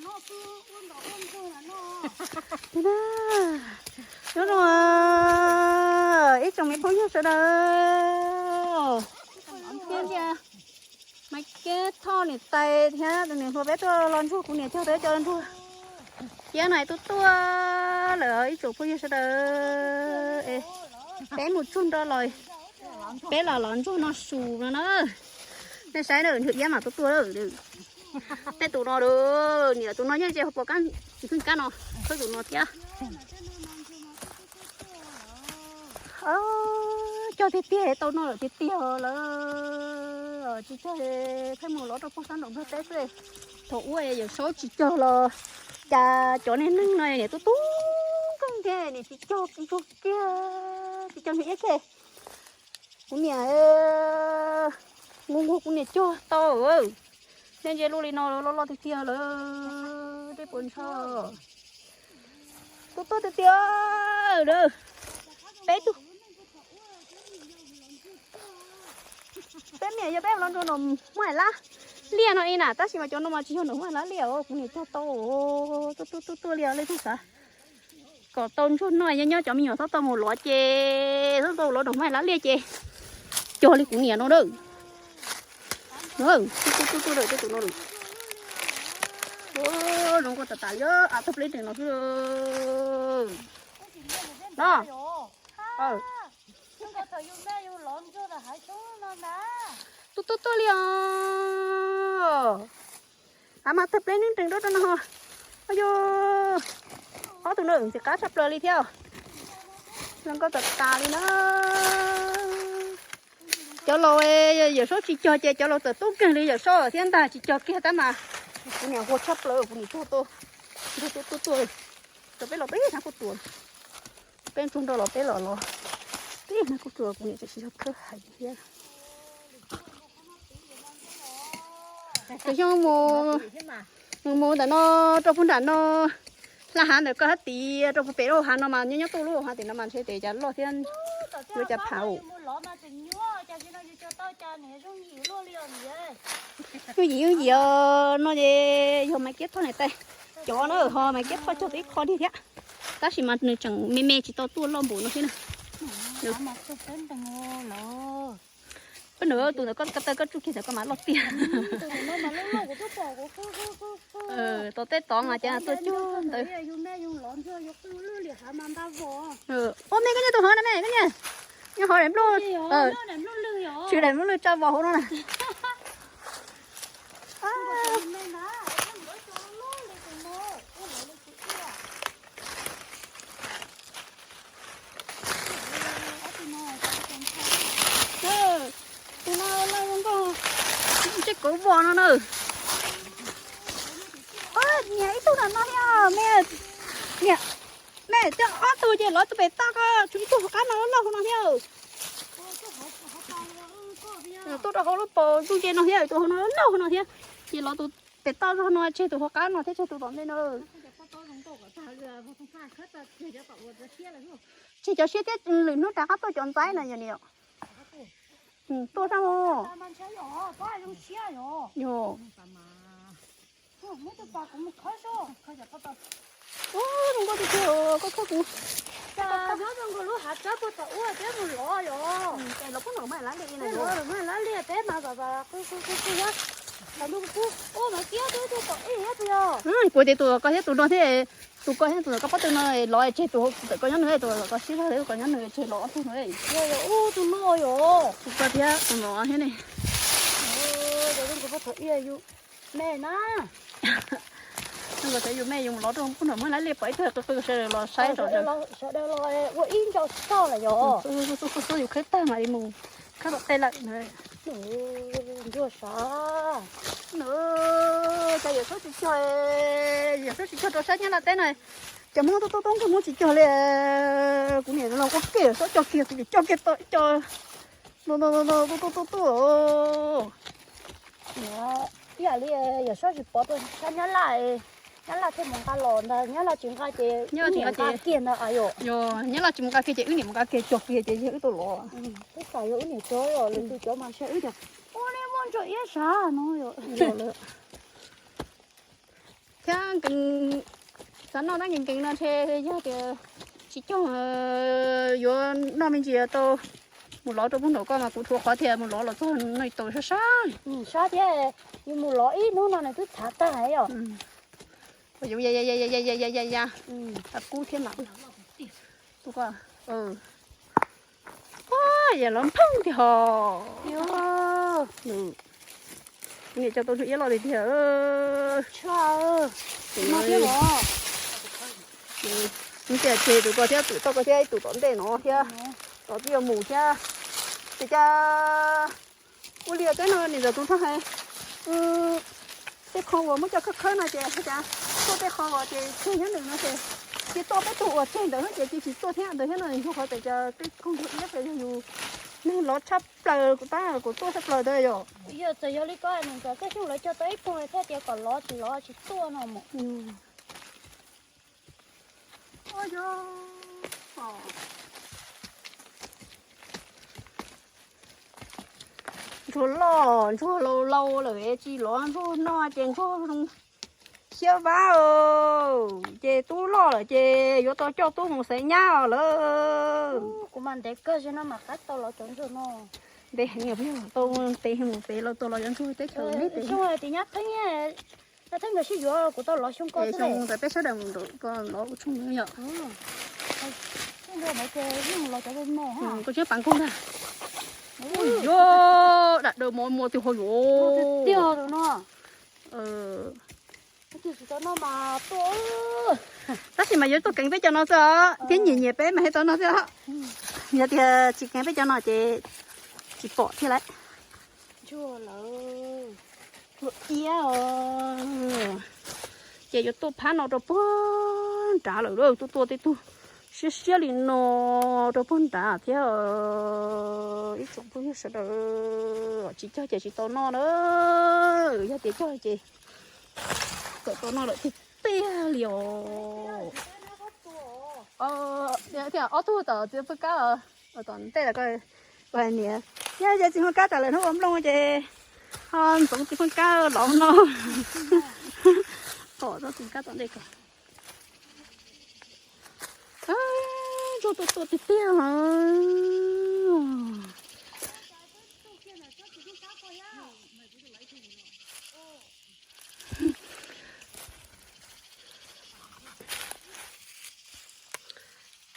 Nyob zoo ib tsoom me phooj ywg sawv daws, thiab ntsia Maiv Kiab Thoj niam tais thiab tus niam hluas peb tuaj los ntsuag kuv niam cog peb cov ntsuag ciab no tuaj tuaj lawm ib tsoom phooj ywg sawv daws. Peb mus tsuag nroj los, peb los los ntsuag no su no na. Nej saib na, ntsug iab mas tuaj tuaj lawm. Tej tus no, niam tus no yeej tsis pom kab, tsis pheej kab no, khawb tus no thiab. Cog tiag tiag tau noj lawm tiag tiag lawm. Tsis cog pheej mus lov rau pog sab nraum Nplog teb xwb. Thaum ub Yawm Saub tsis cog los cas cov niag neeg no niam tub tub kawg thiab niam tsis cog ntsuag kiag, tsis cog ntsuag iab kiag. Kuv niam nquag nquag kuv niam cog tau. Nej ntsia luaj li no loj loj tiag tiag lawm, dej puas ntsho. Tuaj tuaj tiag tiag. Peb tug, peb niam yog peb los ntsuag nram Hmoob Aim Lab liaj no ib na, tab sis mas cov no mas tsis yog nram Hmoob Aim Lab liaj os, kuv niam cog tau. Tuaj tuaj tuaj tuaj li os, leej twg xav kom tau ntsuag noj nyob nyob cov me nyuam txhob tau mus lov ces, txhob tau lov nram Hmoob Aim Lab liaj ces cog li kuv niam no na. Tuaj tuaj tuaj tuaj tej tus no lawm. Zoo nkauj tas tas li, av tawg pleb nrees no xwb. No. Tuaj tuaj tuaj li os. Av mas tawg pleb nrees nrees rau no. Yog ob tug no ntxim qab tshaj plaws li thiab. Zoo nkauj tas tas li na. Cov laus Yawm Saub tsis cog ces cov laus txawm tub kawg li Yawm Saub thiab ntag, tsis cog kiag tab mas kuv niam nquag tshaj plaws kuv niam cog tau. Tuaj tuaj tuaj, rau peb los peb hnab kuj tuaj, peb ntsuag nroj los peb los los, peb hnab kuj tuaj, kuv niam tsis yog khawb hais thiab. Tus xyoo mus, mus mus ntawm no rau puag nram no, laj hav ntawm koj hab tid rau puag pem lub hav no mas nyob nyob tuaj lub hav tim no mas ntshe tes cas loj thiab yuav cas phav. Yooj yim yooj yim no ces yog Maiv Kiab Thoj niam tais cov na, ho Maiv Kiab Thoj cog tau ib qho tiag thiab, tab sis mas nws tseem me me tsis tau tuaj loj npaum no thiab na. Peb nws tus ntawd koj taw koj tsuj kiag ntawd koj mas loj tiag. Tom tej tod mas cas tuaj cuag ntawd. Ua me koj nyiam tus hov no me koj nyiam, nyob hov daim nplooj, tsis daim nplooj lwj tsa vos hauv no na. Tus no loj zoo nkauj, ntsej kauv vos no na. Niam ib tug nram no thiab me, niam, me coj ob tug ces lov tus pem toj ko tshuav ib tug hauv qab no loj hauv no thiab. Tuaj rau hauv lub paus ntuj nce no thiab, tus hauv no loj hauv no thiab, ces lov tus pem toj zog no tseg tus hauv qab no thiab tseg tus tom ntej no. Tseg cov siab thiab lwm hnub rov qab tuaj cov ntxaib na yog niam. Tuaj sab os. Yog. Ub, zoo nkauj tiag tiag, koj khawb kuv. Kuv tias tus koj thiab tus no thiab, tus koj thiab tus koj pob tw no lov tseg tus ntawm koj nyob nws, tus koj siab zog thiab koj nyob nws tseg lov ob tug no. Tus koj thiab tus no thiab ne. Zoo nkaus yus me yus lov rau pub nram Hmoob Aim Lab liaj pom ib tug qw qw sawv daws los saib rau. Sawv daws los ua ib ncau tsis tau lawm yog. Xub xub xub yus khawb tag mam li mus khawb tom tej lawm. Ntsuag sav. Cas Yawm Saub tsis cog, Yawm Saub tsis cog rau sab Nyab Laj teb no. Cov Hmoob tub tub tub nkeeg Hmoob tsis cog li. Kuv niam los ua kiag Yawm Saub cog kiag, kuv niam cog kiag tau ib co. Tuaj tuaj tuaj tuaj. Ib yam li Yawm Saub tsis pov rau sab Nyab Laj, Nyab Laj thiaj mus nqa los ntag, Nyab Laj tsis nqa ces wb niam nqa kiag ntag. Yog Nyab Laj tsis mus nqa kiag ces wb niam mus nqa kiag cog kiag ces yog wb tau los. Twb xav yog wb niam cog, lwm tus cov mas ntshe wb tias ua li muaj ntsuag iab sav no. Yog lawm. Thiab nkees, xav noj tab nkees nkees no ntshe yog tias tsis cog yuav noj me ntsis tau mus lov rau pug nraum ko mas kuv rhuav qhov tias mus lov los txog no tau sab sab. Sab thiab, yus mus lov ib hnub no nws twb txhav tag yom. Ya ya ya ya ya ya ya ya ya. Kub thiab mas. Tus ko, yam lov nphooj tiag hos. Niam coj tau ntsuag iab loj tiag tiag. Tias tseg tus ko thiab, tus toj ko thiab, ib tus tom ntej no thiab, tom twb yuav mus thiab. Ces cas ua li tej no niam ntxawm tus thoj hais, tej qho uas muab coj khawb khawb no ces cas tuaj tej qho uas ces tseg nyob nws no ces, ces tuaj peb tug uas tseg ntawd ces cia tsis tuaj thiab ntawd thiab no, yog qhov tias cas tej qho ntsuag iab ces yog yus neeg lov tshaj plaws, kuv tab kuv tuaj tshaj plaws ntawd yom. Yog txawm yog li ko niam ntxawm, tej xyoo lawv cog tau ib pug thiaj tias kom lov, tsis lov tsis tuaj no mas. Ntsuag loj, ntsuag laus laus lawm tsis lov ntsuag no ces ntsuag zoo siab vab. Ces tub loj lawm ces yuav tau coj tub mus xaiv nyab os lawm. Kuv mas ntev kawg no mas qab tau lov cov ntsuag no. Ntev heev, tau ntev mus pem los tau lov cov ntsuag teb chaws neb pem. Xyoo tim nyab pheej, nyab pheej nkawd sib yuav kuv tau lov xyoo ko xwb. Xyoo ntawd peb sawv daws mus nraum ko lov ua tshoob yom. Koj tsis pav nkaug ntag. Ua yuav dam daws mos muag twg ho yuav. Tab sis mas yuav tuaj keev peb cov no xwb os, thiab nyiam nyiam peb mas hais tau no xwb os. Yog tias tsis keev peb cov no ces tsis pom thiab lawm. Iab os. Ces yuav tuaj phab no rau puag nrad lawm, tuaj tuaj tej tug siab siab li no rau puag nrad thiab. Ib tsoom phooj ywg sawv daws, tsis cog ces tsis tau noj na, yog tias cog ces txawm tau noj lawm tiag tiag li os. Thiab ob tug tom txiv pheej kab, tom ntej ko, niam, yog ces txiv pheej kab tas lawm hnub ua nplooj ces ho ntxoov txiv pheej kab los no. Pom txiv pheej kab tom ntej ko. Ntsuag tuaj tuaj tiag tiag.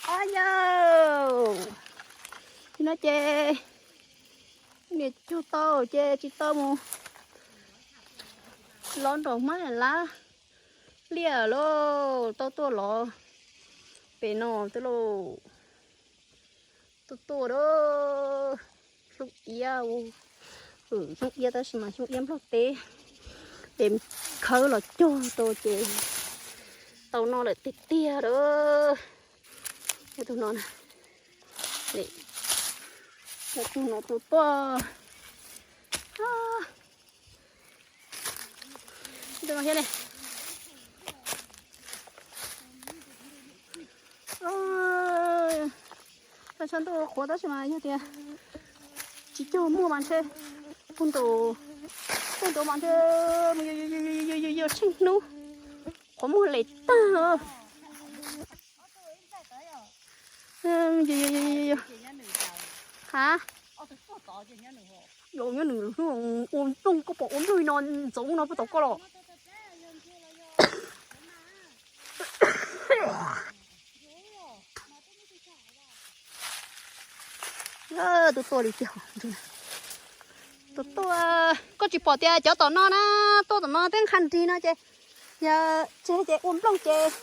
Ob yawg, no ces niam cug tau ces tsis tau mus lov nraum Hmoob Lab Liaj lauj, tau tuaj lov pem no xwb lauj. Tuaj tuaj a, xyoob iab, xyoob iab tab sis mas xyoob iab Nplog teb, es khawb los cog tau ces tau noj lawm tiag tiag a. Tus no, tus no tus tuaj. Txhua txhua ntuj qhuav tab sis mas yog tias tsis cog muaj mas ntshe puag nraud, puag nraud mas ntshe mus yuav tsheej hnub qhuav muag les tag. Ha, yog nyob nws ua nplooj, koj pom ua nplooj no ntxoov no puag tom koj los. Tus tuaj li tiag, tus tuaj, koj tsis pom tias cov tom no na, tuaj tom no tej nqha nrig no ces yog tseg ces ua nplooj ces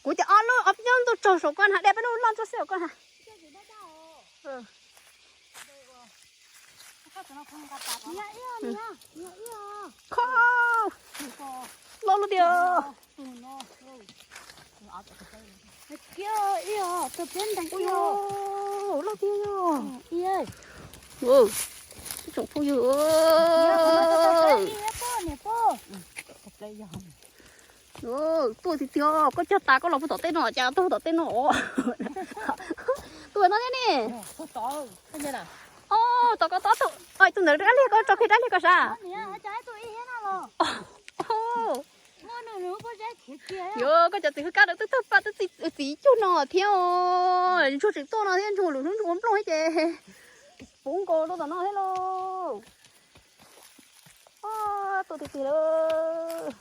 kuv ces ob lub ob nyob ntuj tsaug saum koj na, de peb lub loj ntsuab xwb koj na. Kho, loj loj tiag. Loj tiag yog. Tsoom phooj ywg, tuaj tiag tiag, koj cog tas koj los puag tom tej no cas tuaj tom tej no. Tuaj no thiab ne. Tom ko tod, tus ntawd dab liag, koj tso kiag dab liag koj sav. Yuav koj cov txiv hwj kab rau twb tawg paj twb txiv cuag no thiab os. Ntsuag tseem tuaj no thiab, ntsuag lus hnub ntsuag ua nplooj thiab ces puv nkaus rau tom no thiab lauj. Tuaj tiag tiag lawm.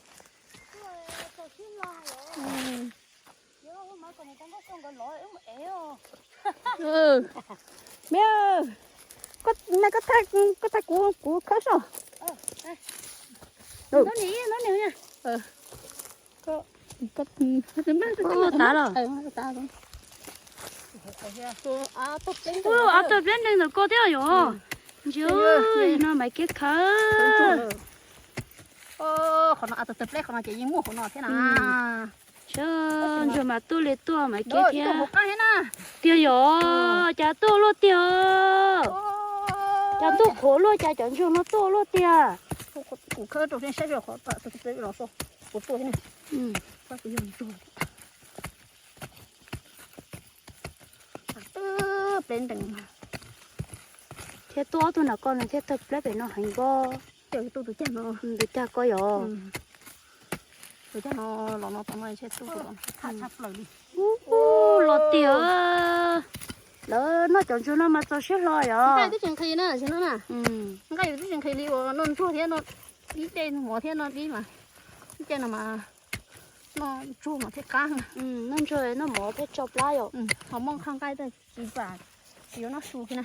Me, koj thaij kuv, kuv khawb soj. Tav los. Ob tog pleb neeg ntawm ko thiab yom. Ntsia, no Maiv Kiab khawb. Qhov no, qhov no ces yeej muaj hauv no thiab na. Ntsuag mas tuaj li tuaj Maiv Kiab thiab. Tiag yom, cas tuaj luaj tiag. Cas tuaj qhuav luaj, cas cov ntsuag no tuaj luaj tiag. Kuv khawb rau saib qhov no, kuv tuaj thiab. Kuv yog ntsuag. Tawg pleb ntees. Thiab tuaj ob tug nram ko nws thiaj tawg pleb pem no heev ko. Tus cag ko yom. Tus cag no los no tom no. Ub, los tiag. Lawv noj cov ntsuag no mas txaus siab hlo yom. Nqaij twb tsis nqhis li uas noj ntsuag thiab, ib ce mov thiab noj dib mas, ib ce no mas noj ntsuag mas thiaj qab. Noj ntsuag noj mov thiaj tso plab yom. Ho muaj qhov nqaij tsis pam, tsis yuav noj su kiag na.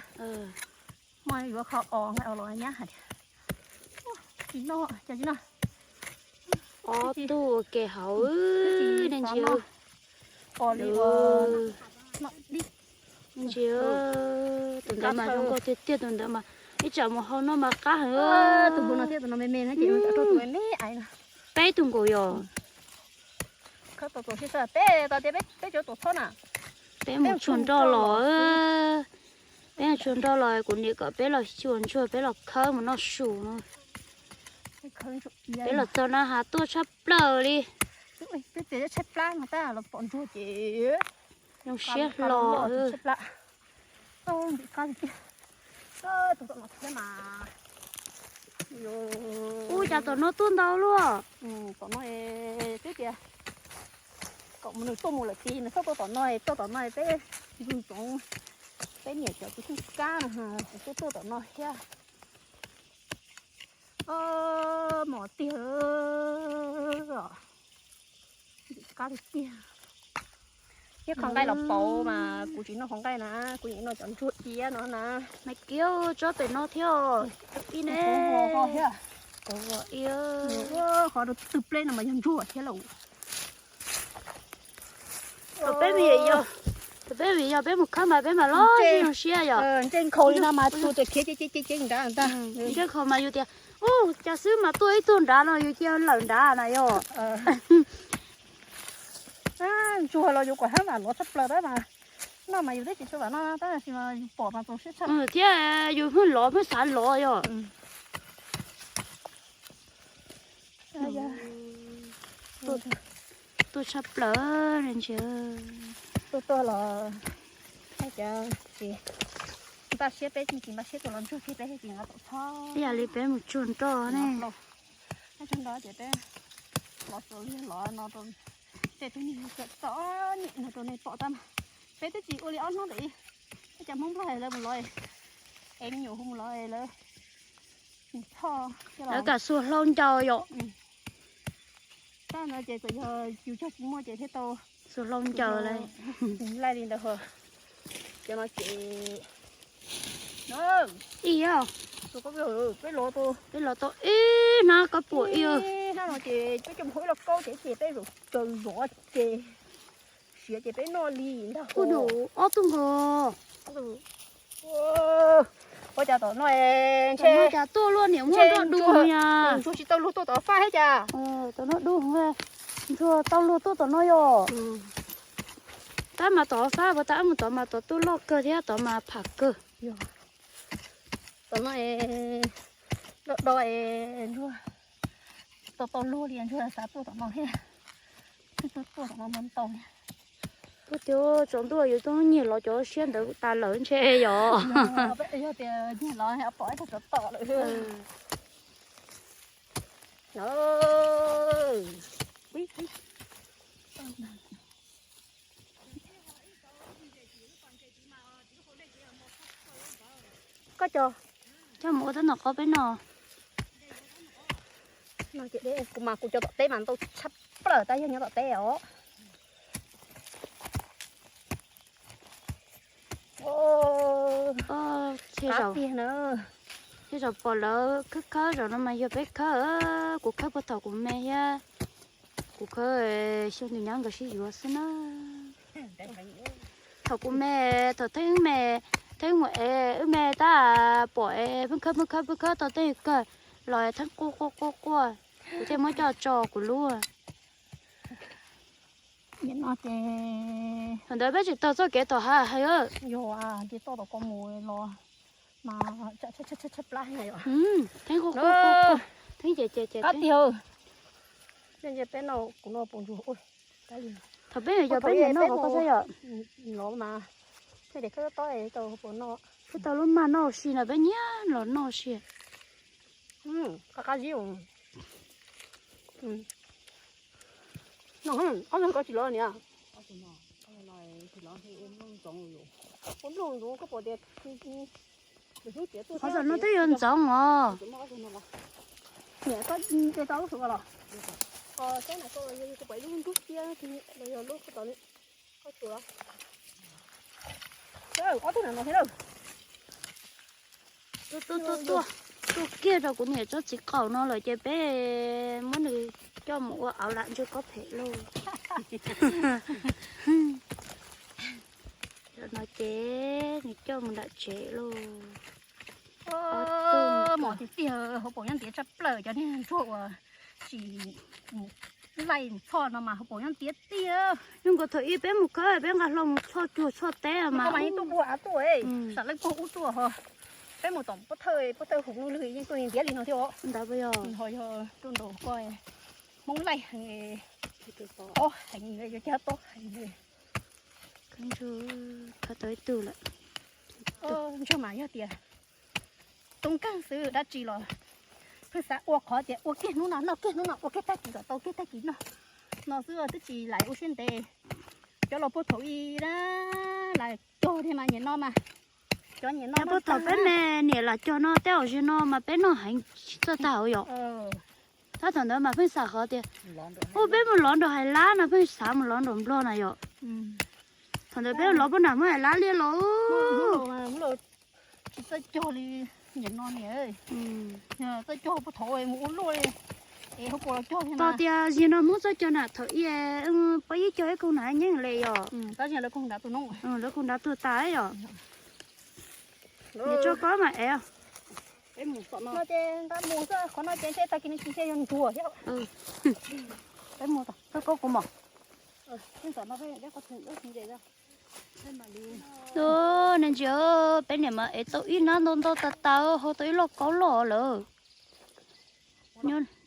Muaj yuav kho os nqaij os los nyab hais tias tsis noj, cas tsis noj. Ob tug ua ke hauv, nej ntsia. Ntsia, tus ntawd mas zoo nkauj tiag tiag, tus ntawd mas ib tsam mus hau noj mas qab heev. Peb tug nkaus yom. Peb mus tsuag nroj los, peb mus tsuag nroj los, kuv niam kom peb los xyuas ntsuag, peb los khawb mus noj su no. Peb los txog na has tuaj tshaj plaws li. Zoo siab hlo. Ub, cas tom no tuaj ntau luaj. Tom no twb tias kom nws tuaj mus lawm tid, nws txhob tuaj tom no, tuaj tom no peb ntxoov, peb niam cov tus kheej kab no, kuv tuaj tuaj tom no thiab. Mos tiag, qab tiag tiag. Ib qho nqaij los pauv mas kuv tsis noj qhov nqaij na, kuv yeej noj cov ntsuag iab no na. Maiv Kiab tsob pem no thiab. Ib ne, qhov twg pleb no mas yog ntsuag thiab lauj. Thaum peb me yog, thaum peb me yog peb mus khawb mas peb mas los zoo siab yom. Ntsej nkhaus li no mas tus tseem khiav cev cev cev nrad ntag. Ntsej nkhaus mas yus tias, ub, cas xwb mas tuaj ib tug nrad no yus cia lawm nrad na yom. Ntsuag los yus kom hab vam lov tshaj plaws tab mas, noj mas yus twb tsis tshua vam noj tab sis mas yus pom mas txaus siab tshaj. Thiab yus pheej lov pheej xav lov yom. Tuaj tshaj plaws ntsia. Tuaj tuaj los, npaj siab peb tsis npaj siab tuaj los ntsuag thiab peb thiaj tsis nqa tau txhob. Ib yam li peb mus tsuag nroj ne. Tsuag nroj ces peb los txuas liag los no rau tej tug neeg txom nyem no rau nej pom tab mas. Peb twb tsis ua li ob hnub ntawd, ib cov Hmoob Nplog lawv mus lov, es me nyuam hu mus lov lawv tsis txhob. Lawv kam xuas hlau ncaws yom. Tab no ces txawm yog yus cog tsis muaj ces thiaj tau xuas hlau ncaws lawm. Laij li ntawd ho. Cov no ces ib yam, peb los tau ib hnab kab puam ib hnab no ces peb coj mus hau ib lo kaub ces ces peb zaum tsaws zov ces siav ces peb noj li ntag. Kuj num ob tug nkaus. Ua cas tom no ntshe, cas tuaj luaj niam muaj nroj dub ntsuag tsis tau luag tuaj tom fab thiab cas. Tom no dub, ntsuag tau luag tuaj tom no yom. Tab mas tom fab puas tas, mus tom mas tom tuaj loj kawg thiab tom mas pham kawg. Tom no do do es ntsuag tau tau luag li ntsuag xav tuaj tom no thiab. Tuaj tuaj tom no ntau ntau. Kuj tias tsaus ntuj yus tub nyiag los cov siab ntawd tas lawm ntshe yom. Yog tias nyiag los pom ib tug tsov tom lawm. Ib, ib, Coj, coj mus ua tab tom qab peb no. No ces kuv mas kuv cov tom teb mas ntau tshaj plaws tab yog nyob tom teb os. Qab tiag na. Tej zaum pom lawv khawb khawb zaum no mas yog peb khawb, kuv khawb puag thaum kuv me thiab. Kuv khawb xyoo tus nyab nkawd sib yuav xwb na. Thaum kuv me, thaum theeb me, theeb mus ev wb me tab pom es pheej khawb pheej khawb pheej khawb tau tej kawg los theeb quaj quaj quaj quaj, kuv thiaj muab coj tso kuv lub. Ces no ces thaum ntawd peb tsis taug txoj kev tom hav hais. Yog ces toj tom ko mus los mas tshaj plab heev. Theeb quaj quaj quaj, theeb ces ces ces qab tiag. Ntshe peb no kuv no pos ntsuag. Thaum peb yog peb niam no qhov ko xwb yom. Los mas thiaj li khawb tob tau pos no. Khawb tau lub mag noj si no peb niam los noj si. Qab qab zib. No, ob tug ko tsis lov niam. Ua nplooj ntxoov koj pom tias qhov no twb yuav ntxoov os. Niam koj de tau lub suav los? Ko sab na ko yog kuv pom ib lub ntub tiab los yog lub ko tod. Koj tsuas los. Ob tug na no thiab lawm. Tuaj tuaj tuaj tuaj, tuaj kiag rau kuv niam tsob txiv qaum no lawm ces peb muab nws coj mus ua auv lam ntsw kob phem lauj. Zaum no ces nws coj mus nram tsev lauj. Mos tiag tiag, hauv paus nyob ntiav tshaj plaws cov niag ntsuag uas tsis laij mus txhoj no mas hauv paus nyob ntiav tiag. Zoo nkaus thaum ib peb mus khawb peb nqa hlo mus txhoj cuag txhoj teb mas ib tuaj puag av tuaj, sam leej puag ub tuaj ho. Peb mus tom pob thawj, pob thawj hum lwg yeej tuaj ntiav li no thiab os. Ntawd puas yog? Ho yog tuaj nraum ko Hmoob laij heev, tob heev, cog tob heev. Khaub ntsug khawb tau ib tug lawm. Ntsug mas yog tias tub nkeeg xwb dab tsi los pheej xav ua qhov tias ua kiag hnub no noj kiag hnub no, ua kiag tag kis kom tau kiag tag kis noj no xwb twb tsis lam ua siab ntev. Cov los puag thaum ub na, lam cog thiab mas nyem no mas. Cov nyem no puag thaum peb me niam lam cog no tej zaum no mas peb noj heev tsis txawj tag hauv yom. Tab thaum ntawd mas pheej xav qhov tias, ub, peb mus lov nraum Hais Lab no, pheej xav mus lov nraum Nplog na yom. Thaum ntawd peb lov puag nram Hmoob Hais Lab liaj los. Tsis txawj cog li nyem no niam. Txawj cog puag thaum mus ua luaj li, es hauv paus los cog li. Tau tias zig no Hmoob txawj cog na, thaum ub peb yeej cog ib koog na nyeej li yom. Tab sis lawv koog nrad tuag no, lawv koog nrad tuag tas yom. Nws tso kob mas ev. Peb mus tom no ces nqa mus xwb, qhov no ces ntshe tag kis no ces ntshe yog ntuag thiab. Peb mus tom koj kuv mos. Ub, ne ntsis, peb niam mas ev tau ib nab ntau ntau tas tas, hau tau ib loj kaub loj lawm.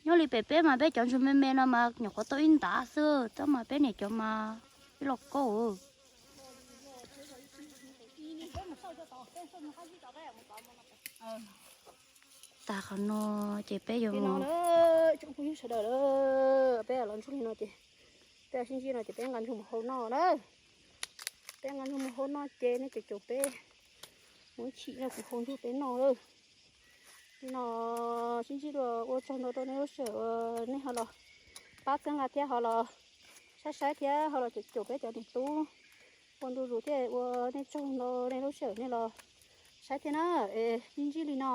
Nyob li pem peb mas peb cov ntsuag me me no mas nyuam qhuav tau ib ntav xwb, tab mas peb niam cov mas ib loj kaub. Tas qhov no ces peb yuav mus. Peb los ntsuj li no ces, peb sib ntsib no ces peb nqa ntsuj mus hau noj na. Peb nqa ntsuj mus hau noj ces nej caum caum peb mus ib chim no kuv hau ntsuj peb noj lawm. Li no sib ntsib dua, ua tsaug ntau rau nej lub sij hawm uas nej ho los pab txhawb nqa thiab ho los saib saib thiab ho los caum caum peb cov niam tub ua ntu zus thiab ua nej tsaug ntau nej lub sij hawm nej los saib thiab na. Es sib ntsib li no.